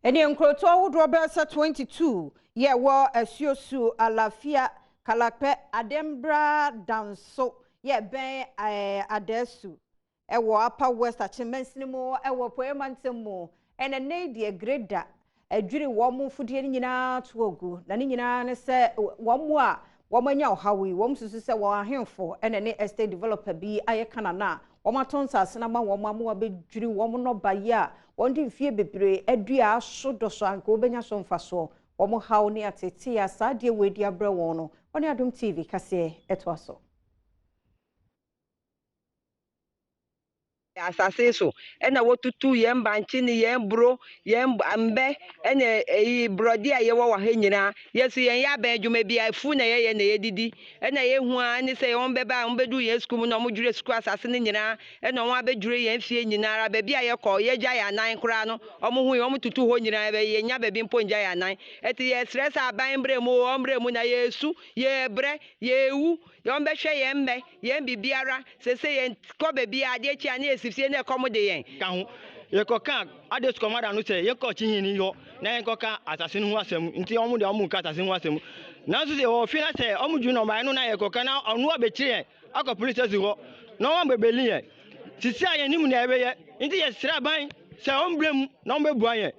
Ɛne nkurotoɔ ahodoɔ bɛyɛ sɛ 22 yɛ wɔ Asuosu, Alafia, Kalakpɛ, Adembra, Danso yɛ bɛn Adaasu ɛwɔ Upper West Akyem mansini mu ɛwɔ Apueeɛ mantam mu. Ɛna nnɛ yi deɛ grader adwiri wɔn mfudeɛ no nyinaa to agu na ne nyinaa ne sɛ wɔn mu a wɔn anya ɔhaw yi wɔn susu sɛ wɔn ahemfo ɛna ne estate developer bi ayɛ kanana a wɔn ato nsase no ama wɔn ama wɔabɛdwiri wɔn nnɔbaeɛ a wɔn de mfie bebree adua aso dɔ so anka wɔbɛnya so mfasoɔ. Wɔn haw ne atete a saa adeɛ wɔ adi abrɛ wɔn no, wɔne Adom TV kaseɛ ɛtoa so. Asase so ɛna wɔtutu yɛn bankye ne yɛn buro, yɛn mbɛ ɛna eyi borɔde a yɛwɔ wɔ ha nyinaa. Yɛso yɛn yɛ abɛn adwuma bi afu na yɛyɛ na yɛdidi. Ɛna yɛhu ara ne sɛ wɔn bɛba a wɔn bɛdu yɛn sukuu mu na wɔn dwire sukuu asase no nyinaa, ɛna wɔn abɛdwire yɛn fie nyinaa. Baabi a yɛkɔ yɛgya yɛn anan koraa no, wɔn hu yɛn, wɔn tutu hɔ nyinaa, yɛnya baabi mpo ngya yɛn anan. Ɛti yɛsrɛ sɛ aban mbrɛ mu, wɔn mbrɛ mu na yɛsu, yɛbrɛ, yɛwu, wɔn bɛhwɛ yɛn mbɛ, yɛn biribiara. Sese yɛn kɔ baabi a adeɛ kyi a ne yɛsi fie na ɛkɔm de yɛn. Ka ho yɛkɔka ade sukɔmada no sɛ yɛkɔ kyihini hɔ na yɛnkɔka asase no ho asɛm, nti ɔmo deɛ ɔmo nka asase ho asɛm, nanso sɛ yɛwɔ fie na sɛ ɔmo dwene ɔbaeɛ no na yɛkɔka na ɔno abɛkyerɛ yɛn akɔ police station hɔ na ɔmo abɛbɛli yɛn sisi a yɛnim nea yɛbɛyɛ, nti yɛsrɛ aban sɛ ɔmbrɛ mu na ɔmbɛbua yɛn.